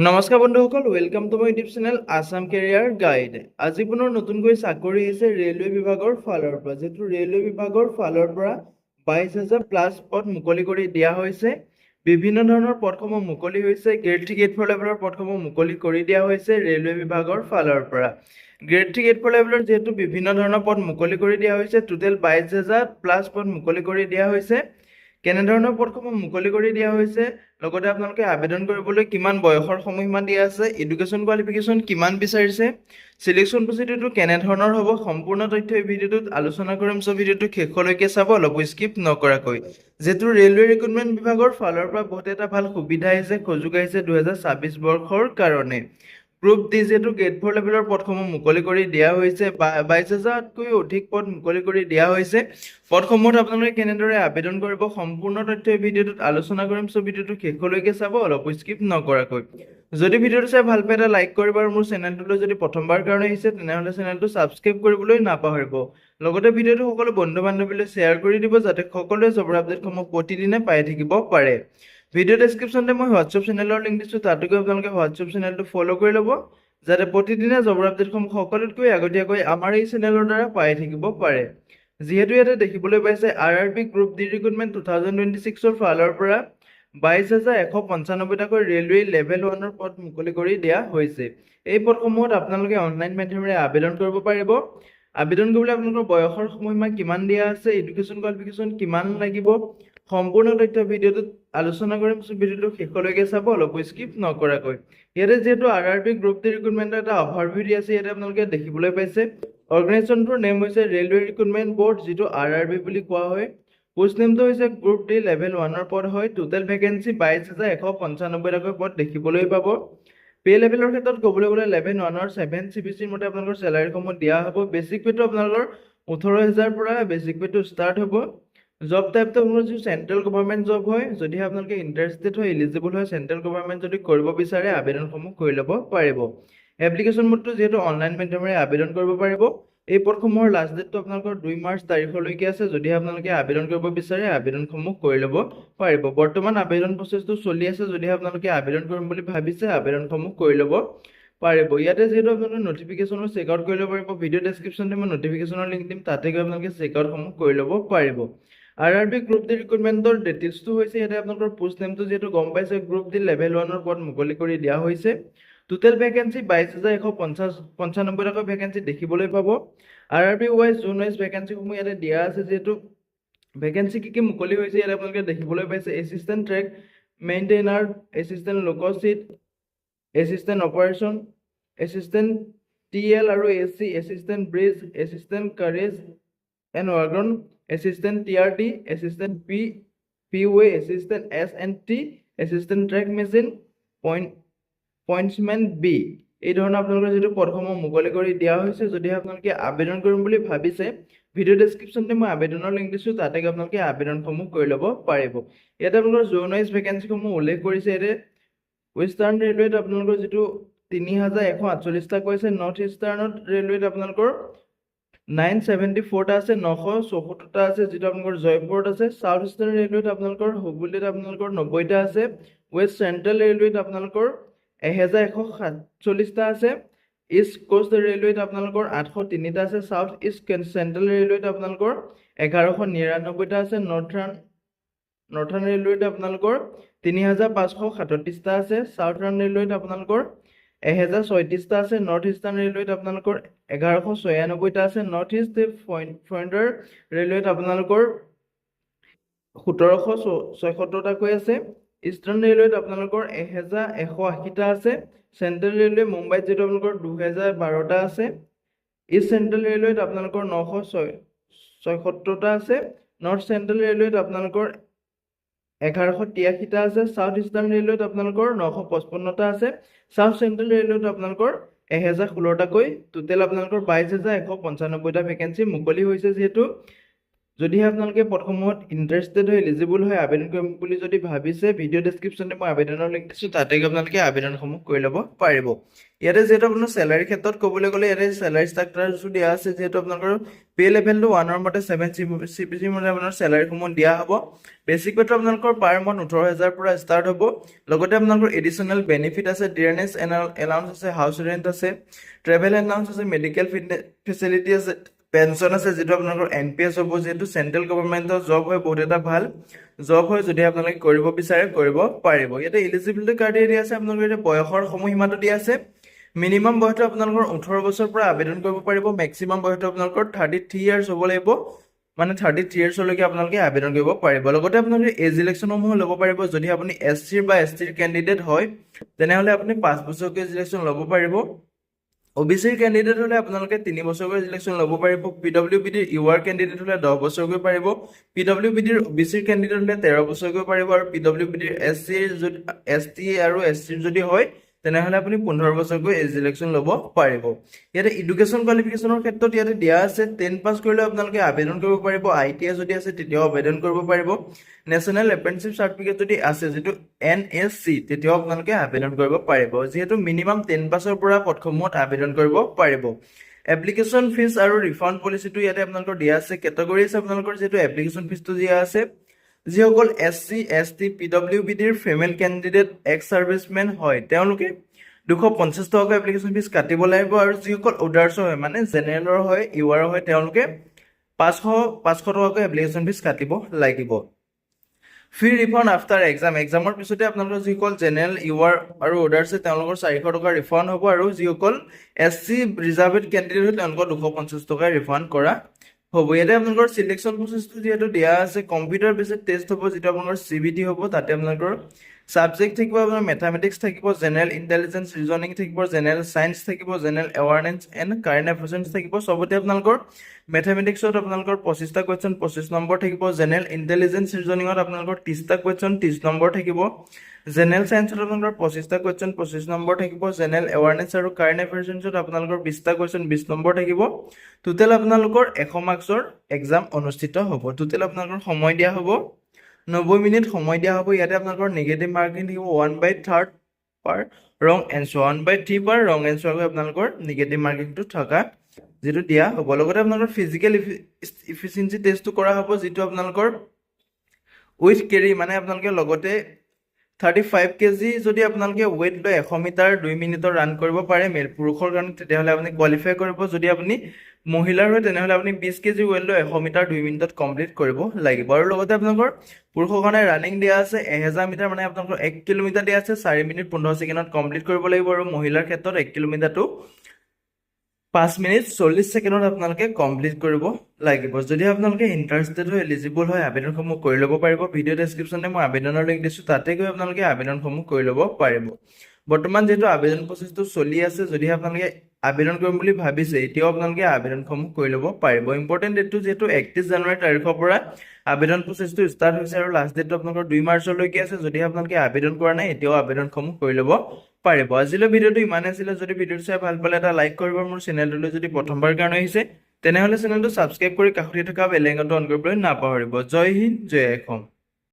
নমস্কাৰ বন্ধুসকল, welcome to my YouTube channel Assam Career Guide। আজি পুনৰ নতুনকৈ চাকৰি আহিছে ৰেলৱে বিভাগৰ ফালৰ পৰা। যিহেতু ৰেলৱে বিভাগৰ ফালৰ পৰা 22,000 প্লাছ পদ মুকলি কৰি দিয়া হৈছে, বিভিন্ন ধৰণৰ পদসমূহ মুকলি হৈছে। গ্ৰেড 3, গ্ৰেড 4 লেভেলৰ পদসমূহ মুকলি কৰি দিয়া হৈছে ৰেলৱে বিভাগৰ ফালৰ পৰা। গ্ৰেড 3, গ্ৰেড 4 লেভেলৰ যিহেতু বিভিন্ন ধৰণৰ পদ মুকলি কৰি দিয়া হৈছে, টোটেল 22,000 প্লাছ পদ মুকলি কৰি দিয়া হৈছে। কেনেধৰণৰ পদসমূহ মুকলি কৰি দিয়া হৈছে, লগতে আপোনালোকে আবেদন কৰিবলৈ কিমান বয়সৰ সময়সীমা দিয়া আছে, এডুকেশ্যন কোৱালিফিকেশ্যন কিমান বিচাৰিছে, চিলেকশ্যন প্ৰচিডিউৰটো কেনেধৰণৰ হ'ব, সম্পূৰ্ণ তথ্য এই ভিডিঅ'টোত আলোচনা কৰিম। চ' ভিডিঅ'টো শেষলৈকে চাব, অলপো স্কিপ নকৰাকৈ। যিহেতু ৰেলৱে ৰিক্ৰুটমেণ্ট বিভাগৰ ফালৰ পৰা বহুত এটা ভাল সুবিধা আহিছে, সুযোগ আহিছে 2026 বৰ্ষৰ কাৰণে। গ্ৰুপ ডি যিহেতু গ্ৰেড 4 লেভেলৰ পদসমূহ মুকলি কৰি দিয়া হৈছে, 22,000তকৈ অধিক পদ মুকলি কৰি দিয়া হৈছে। পদসমূহত আপোনালোকে কেনেদৰে আবেদন কৰিব, সম্পূৰ্ণ তথ্য এই ভিডিঅ'টোত আলোচনা কৰিম। চ' ভিডিঅ'টো শেষলৈকে চাব, অলপো স্কিপ নকৰাকৈ। যদি ভিডিঅ'টো চাই ভাল পায়, এটা লাইক কৰিব আৰু মোৰ চেনেলটোলৈ যদি প্ৰথমবাৰ কাৰণে আহিছে, তেনেহ'লে চেনেলটো ছাবস্ক্ৰাইব কৰিবলৈ নাপাহৰিব। লগতে ভিডিঅ'টো সকলো বন্ধু বান্ধৱীলৈ শ্বেয়াৰ কৰি দিব, যাতে সকলোৱে জবৰ আপডেটসমূহ প্ৰতিদিনে পাই থাকিব পাৰে। ভিডিঅ' ডেছক্ৰিপশ্যনতে মই হোৱাটছএপ চেনেলৰ লিংক দিছোঁ, তাতো গৈ আপোনালোকে হোৱাটছএপ চেনেলটো ফ'ল' কৰি ল'ব, যাতে প্ৰতিদিনে জবৰ আপডেটসমূহ সকলোতকৈ আগতীয়াকৈ আমাৰ এই চেনেলৰ দ্বাৰা পাই থাকিব পাৰে। যিহেতু ইয়াতে দেখিবলৈ পাইছে, RRB Group D Recruitment 2026ৰ ফালৰ পৰা 22,195টাকৈ ৰেলৱে লেভেল 1ৰ পদ মুকলি কৰি দিয়া হৈছে। এই পদসমূহত আপোনালোকে অনলাইন মাধ্যমেৰে আবেদন কৰিব পাৰিব। আবেদন কৰিবলৈ আপোনালোকৰ বয়সৰ সময়সীমা কিমান দিয়া আছে, এডুকেশ্যন কোৱালিফিকেশ্যন কিমান লাগিব, সম্পূৰ্ণ তথ্য ভিডিঅ'টোত আলোচনা কৰিম। চ' ভিডিঅ'টো শেষলৈকে চাব, অলপো স্কিপ নকৰাকৈ। ইয়াতে যিহেতু R R B group D ৰিক্ৰুটমেণ্টৰ এটা অভাৰভিউ দি আছে, ইয়াতে আপোনালোকে দেখিবলৈ পাইছে, অৰ্গেনাইজেশ্যনটোৰ নেম হৈছে ৰেলৱে ৰিক্ৰুটমেণ্ট বৰ্ড, যিটো আৰ আৰ বি বুলি কোৱা হয়। পোষ্ট নেমটো হৈছে গ্ৰুপ ডি লেভেল 1ৰ পদ হয়। টোটেল ভেকেঞ্চি 22,195টাকৈ পদ দেখিবলৈ পাব। পে লেভেলৰ ক্ষেত্ৰত ক'বলৈ গ'লে লেভেল 1ৰ 7 চিপিচিৰ মতে আপোনালোকৰ চেলাৰীসমূহ দিয়া হ'ব। বেচিক পে'টো আপোনালোকৰ 18,000 পৰা বেচিক পে'টো ষ্টাৰ্ট হ'ব। জব টাইপটো আপোনালোকৰ যিটো চেণ্ট্ৰেল গভৰ্ণমেণ্ট জব হয়, যদিহে আপোনালোকে ইণ্টাৰেষ্টেড হয়, ইলিজিবল হয়, চেণ্ট্ৰেল গভৰ্ণমেণ্ট যদি কৰিব বিচাৰে, আবেদনসমূহ কৰি ল'ব পাৰিব। এপ্লিকেশ্যন মোডটো যিহেতু অনলাইন মাধ্যমেৰে আবেদন কৰিব পাৰিব। এই পদসমূহৰ লাষ্ট ডেটটো আপোনালোকৰ 2 মাৰ্চ তাৰিখলৈকে আছে। যদিহে আপোনালোকে আবেদন কৰিব বিচাৰে, আবেদনসমূহ কৰি ল'ব পাৰিব। বৰ্তমান আবেদন প্ৰচেছটো চলি আছে। যদিহে আপোনালোকে আবেদন কৰিম বুলি ভাবিছে, আবেদনসমূহ কৰি ল'ব পাৰিব। ইয়াতে যিহেতু আপোনালোকে নটিফিকেশ্যনো চেক আউট কৰি ল'ব পাৰিব। ভিডিঅ' ডেছক্ৰিপশ্যনতে মই নটিফিকেশ্যনৰ লিংক দিম, তাতে গৈ আপোনালোকে চেক আউটসমূহ কৰি ল'ব পাৰিব। R R B group D ৰিক্ৰুটমেণ্টৰ ডিটেইলছটো হৈছে, ইয়াতে আপোনালোকৰ পোষ্ট নেমটো যিহেতু গম পাইছে, গ্ৰুপ ডি লেভেল 1ৰ পদ মুকলি কৰি দিয়া হৈছে। টোটেল ভেকেঞ্চি 22,150 95টাকৈ ভেকেঞ্চি দেখিবলৈ পাব। RRB wise, zone wise ভেকেঞ্চিসমূহ ইয়াতে দিয়া আছে। যিহেতু ভেকেঞ্চি কি কি মুকলি হৈছে, ইয়াতে আপোনালোকে দেখিবলৈ পাইছে, Assistant Track Maintainer, Assistant Loco Shed, Assistant Operation, Assistant TL আৰু AC, Assistant Bridge, Assistant Carriage and Wagon, Assistant TRD, Assistant PY, Assistant S and T, Assistant Track Machine, Pointsman B, এই ধৰণৰ আপোনালোকৰ যিটো পদসমূহ মুকলি কৰি দিয়া হৈছে। যদিহে আপোনালোকে আবেদন কৰিম বুলি ভাবিছে, ভিডিঅ' ডেছক্ৰিপশ্যনতে মই আবেদনৰ লিংক দিছোঁ, তাতে গৈ আপোনালোকে আবেদনসমূহ কৰি ল'ব পাৰিব। ইয়াতে আপোনালোকৰ জ'ন ৱাইজ ভেকেঞ্চিসমূহ উল্লেখ কৰিছে। ইয়াতে ৱেষ্টাৰ্ণ ৰেলৱেত আপোনালোকৰ যিটো 3148টা কৈছে। নৰ্থ ইষ্টাৰ্ণত ৰেলৱেত আপোনালোকৰ 974টা আছে, 974টা আছে, যিটো আপোনালোকৰ জয়পুৰত আছে। চাউথ ইষ্টাৰ্ণ ৰেলৱেত আপোনালোকৰ হুগলীত আপোনালোকৰ 90টা আছে। ৱেষ্ট চেণ্ট্ৰেল ৰেলৱেত আপোনালোকৰ 1147টা আছে। ইষ্ট কোষ্ট ৰেলৱেত আপোনালোকৰ 803টা আছে। চাউথ ইষ্ট চেণ্ট্ৰেল ৰেলৱেত আপোনালোকৰ 1199টা আছে। নർത്থাৰ্ণ ৰেলৱেত আপোনালোকৰ 3537টা আছে। চাউথাৰ্ণ ৰেলৱেত আপোনালোকৰ 1036টা আছে। নৰ্থ ইষ্টাৰ্ণ ৰেলৱেত আপোনালোকৰ 1196টা আছে। নৰ্থ ইষ্ট ফ্ৰণ্টিয়াৰ ৰেলৱেত আপোনালোকৰ 1776টাকৈ আছে। ইষ্টাৰ্ণ ৰেলৱেত আপোনালোকৰ 1180টা আছে। চেণ্ট্ৰেল ৰেলৱে মুম্বাইত যিটো আপোনালোকৰ 2012টা আছে। ইষ্ট চেণ্ট্ৰেল ৰেলৱেত আপোনালোকৰ 976টা আছে। নৰ্থ চেণ্ট্ৰেল ৰেলৱেত আপোনালোকৰ 1183টা আছে। চাউথ ইষ্টাৰ্ণ ৰেলৱেত আপোনালোকৰ 955টা আছে। চাউথ চেণ্ট্ৰেল ৰেলৱেত আপোনালোকৰ 1016টাকৈ। টোটেল আপোনালোকৰ 22,195টা ভেকেঞ্চি মুকলি হৈছে। যিহেতু যদিহে আপোনালোকে পদসমূহত ইণ্টাৰেষ্টেড হৈ এলিজিবল হৈ আবেদন কৰিম বুলি যদি ভাবিছে, ভিডিঅ' ডেছক্ৰিপশ্যনতে মই আবেদনৰ লিংক দিছোঁ, তাতে গৈ আপোনালোকে আবেদনসমূহ কৰি ল'ব পাৰিব। ইয়াতে যিহেতু আপোনাৰ চেলাৰীৰ ক্ষেত্ৰত ক'বলৈ গ'লে ইয়াতে চেলাৰী ষ্ট্ৰাকচাৰটো দিয়া আছে। যিহেতু আপোনালোকৰ পে লেভেলটো 1ৰ মতে 7 চিপিচি মতে আপোনাৰ চেলাৰীসমূহ দিয়া হ'ব। বেচিক পেটো আপোনালোকৰ পাৰ মান্থ 18,000 পৰা ষ্টাৰ্ট হ'ব। লগতে আপোনালোকৰ এডিশ্যনেল বেনিফিট আছে, ডিয়াৰনেছ এলাউন্স আছে, হাউচ ৰেণ্ট আছে, ট্ৰেভেল এলাউন্স আছে, মেডিকেল ফিটনেছ ফেচিলিটি আছে, পেঞ্চন আছে, যিটো আপোনালোকৰ এনপিএছ হ'ব। যিহেতু চেণ্ট্ৰেল গভৰ্ণমেণ্টৰ জব হয়, বহুত এটা ভাল জব হয়। যদি আপোনালোকে কৰিব বিচাৰে, কৰিব পাৰিব। ইয়াতে ইলিজিবিলিটি ক্ৰাইটেৰিয়া দিয়া আছে। আপোনালোকৰ ইয়াতে বয়সৰ সময়সীমাটো দিয়া আছে। মিনিমাম বয়সটো আপোনালোকৰ 18 বছৰৰ পৰা আবেদন কৰিব পাৰিব। মেক্সিমাম বয়সটো আপোনালোকৰ 33 ইয়াৰ্ছ হ'ব লাগিব, মানে 33 ইয়াৰ্ছলৈকে আপোনালোকে আবেদন কৰিব পাৰিব। লগতে আপোনালোকে এজ ৰিলেক্সেশ্যনসমূহ ল'ব পাৰিব। যদি আপুনি এছ চিৰ বা এছ টিৰ কেণ্ডিডেট হয়, তেনেহ'লে আপুনি 5 বছৰকৈ এজ ৰিলেক্সেশ্যন ল'ব পাৰিব। অ' বি চিৰ কেণ্ডিডেট হ'লে আপোনালোকে 3 বছৰকৈ ৰিলেক্সেশ্যন ল'ব পাৰিব। পি ডব্লিউ বি ডিৰ ইউ আৰ কেণ্ডিডেট হ'লে 10 বছৰকৈ পাৰিব। পি ডব্লিউ বি ডিৰ অ' বি চিৰ কেণ্ডিডেট হ'লে 13 বছৰকৈ পাৰিব আৰু পি ডব্লিউ বি ডিৰ এছ চিৰ যদি, এছ টি আৰু এছ চিৰ যদি হয়, তেনেহ'লে আপুনি 15 বছৰকৈ এজ ৰিলেক্সেশ্যন ল'ব পাৰিব। ইয়াতে এডুকেশ্যন কোৱালিফিকেশ্যনৰ ক্ষেত্ৰত ইয়াতে দিয়া আছে, 10 পাছ কৰিলেও আপোনালোকে আবেদন কৰিব পাৰিব। I T I যদি আছে, তেতিয়াও আবেদন কৰিব পাৰিব। নেশ্যনেল এপ্ৰেণ্টিছশ্বিপ চাৰ্টিফিকেট যদি আছে, যিটো এনএচি, তেতিয়াও আপোনালোকে আবেদন কৰিব পাৰিব। যিহেতু মিনিমাম 10 পাছৰ পৰা পদসমূহত আবেদন কৰিব পাৰিব। এপ্লিকেশ্যন ফিজ আৰু ৰিফাণ্ড পলিচিটো ইয়াতে আপোনালোকৰ দিয়া আছে। কেটেগৰিজ আপোনালোকৰ যিহেতু এপ্লিকেশ্যন ফিজটো দিয়া আছে, যিসকল S C, S T, P W B ডিৰ ফিমেল কেণ্ডিডেট, এক্স ছাৰ্ভিচমেন হয়, তেওঁলোকে 250 টকাকৈ এপ্লিকেশ্যন ফিজ কাটিব লাগিব। আৰু যিসকল আদাৰ্ছৰ হয়, মানে জেনেৰেলৰ হয়, ইউ আৰৰ হয়, তেওঁলোকে 500 500 টকাকৈ এপ্লিকেশ্যন ফিজ কাটিব লাগিব। ফি ৰিফাণ্ড আফটাৰ এক্সাম, এক্সামৰ পিছতে আপোনালোকৰ যিসকল জেনেৰেল, ইউ আৰ আৰু আদাৰ্ছে, তেওঁলোকৰ 400 টকা ৰিফাণ্ড হ'ব আৰু যিসকল এছ চি ৰিজাৰ্ভেড কেণ্ডিডেট হয়, তেওঁলোকৰ 250 টকা ৰিফাণ্ড কৰা হ'ব। ইয়াতে আপোনালোকৰ চিলেকশ্যন প্ৰচেছটো যিহেতু দিয়া আছে, কম্পিউটাৰ বেছড টেষ্ট হ'ব, যিটো আপোনালোকৰ চিবিটি হ'ব। তাতে আপোনালোকৰ ছাবজেক্ট থাকিব, আপোনাৰ মেথামেটিক্স থাকিব, জেনেৰেল ইণ্টেলিজেঞ্চ ৰিজনিং থাকিব, জেনেৰেল ছায়েন্স থাকিব, general awareness and current affairs থাকিব। চবতে আপোনালোকৰ মেথামেটিক্সত আপোনালোকৰ 25টা কুৱেশ্যন, 25 নম্বৰ থাকিব। জেনেৰেল ইণ্টেলিজেঞ্চ ৰিজনিঙত আপোনালোকৰ 30টা কুৱেশ্যন, 30 নম্বৰ থাকিব। জেনেৰেল ছায়েন্সত আপোনালোকৰ 25টা কুৱেশ্যন, 25 নম্বৰ থাকিব। জেনেৰেল এৱাৰনেছ আৰু কাৰেণ্ট এফেয়াৰ্ছত আপোনালোকৰ 20টা কুৱেশ্যন, 20 নম্বৰ থাকিব। টোটেল আপোনালোকৰ 100 মাৰ্কছৰ এক্সাম অনুষ্ঠিত হ'ব। টোটেল আপোনালোকৰ সময় দিয়া হ'ব 90 মিনিট সময় দিয়া হ'ব। ইয়াতে আপোনালোকৰ নিগেটিভ মাৰ্কিং থাকিব, 1/3 per wrong answer, 1/3 per wrong এনচাৰকৈ আপোনালোকৰ নিগেটিভ মাৰ্কিংটো থকা যিটো দিয়া হ'ব। লগতে আপোনালোকৰ ফিজিকেল ইফিচিয়েঞ্চি টেষ্টটো কৰা হ'ব, যিটো আপোনালোকৰ উইথ কেৰি, মানে আপোনালোকে লগতে 35 কেজি যদি আপোনালোকে ৱেইট লৈ 100 মিটাৰ 2 মিনিটৰ ৰান কৰিব পাৰে মেল পুৰুষৰ কাৰণে, তেতিয়াহ'লে আপুনি কোৱালিফাই কৰিব। যদি আপুনি মহিলাৰ হয়, তেনেহ'লে আপুনি 20 কেজি ৱেইট লৈ 100 মিটাৰ 2 মিনিটত কমপ্লিট কৰিব লাগিব। আৰু লগতে আপোনালোকৰ পুৰুষৰ কাৰণে ৰানিং দিয়া আছে 1000 মিটাৰ, মানে আপোনালোকৰ 1 কিলোমিটাৰ দিয়া আছে, 4 মিনিট 15 ছেকেণ্ডত কমপ্লিট কৰিব লাগিব। আৰু মহিলাৰ ক্ষেত্ৰত 1 কিলোমিটাৰটো 5 মিনিট 40 ছেকেণ্ডত আপোনালোকে কমপ্লিট কৰিব লাগিব। যদি আপোনালোকে ইণ্টাৰেষ্টেড হৈ এলিজিবল হয়, আবেদনসমূহ কৰি ল'ব পাৰিব। ভিডিঅ' ডেছক্ৰিপশ্যনতে মই আবেদনৰ লিংক দিছোঁ, তাতে গৈ আপোনালোকে আবেদনসমূহ কৰি ল'ব পাৰিব। বৰ্তমান যিহেতু আবেদন প্ৰচেছটো চলি আছে, যদি আপোনালোকে আবেদন কৰিম বুলি ভাবিছে, এতিয়াও আপোনালোকে আবেদনসমূহ কৰি ল'ব পাৰিব। ইম্পৰ্টেণ্ট ডেটটো যিহেতু 31 জানুৱাৰী তাৰিখৰ পৰা আবেদন প্ৰচেছটো ষ্টাৰ্ট হৈছে আৰু লাষ্ট ডেটটো আপোনালোকৰ 2 মাৰ্চলৈকে আছে। যদি আপোনালোকে আবেদন কৰা নাই, এতিয়াও আবেদনসমূহ কৰি ল'ব পাৰিব। আজিলৈ ভিডিঅ'টো ইমানেই আছিলে। যদি ভিডিঅ'টো চাই ভাল পালে, এটা লাইক কৰিব। মোৰ চেনেলটোলৈ যদি প্ৰথমবাৰ কাৰণে আহিছে, তেনেহ'লে চেনেলটো ছাবস্ক্ৰাইব কৰি কাষতে থকা বেল আইকনটো অন কৰিবলৈ নাপাহৰিব। জয় হিন্দ, জয় অসম।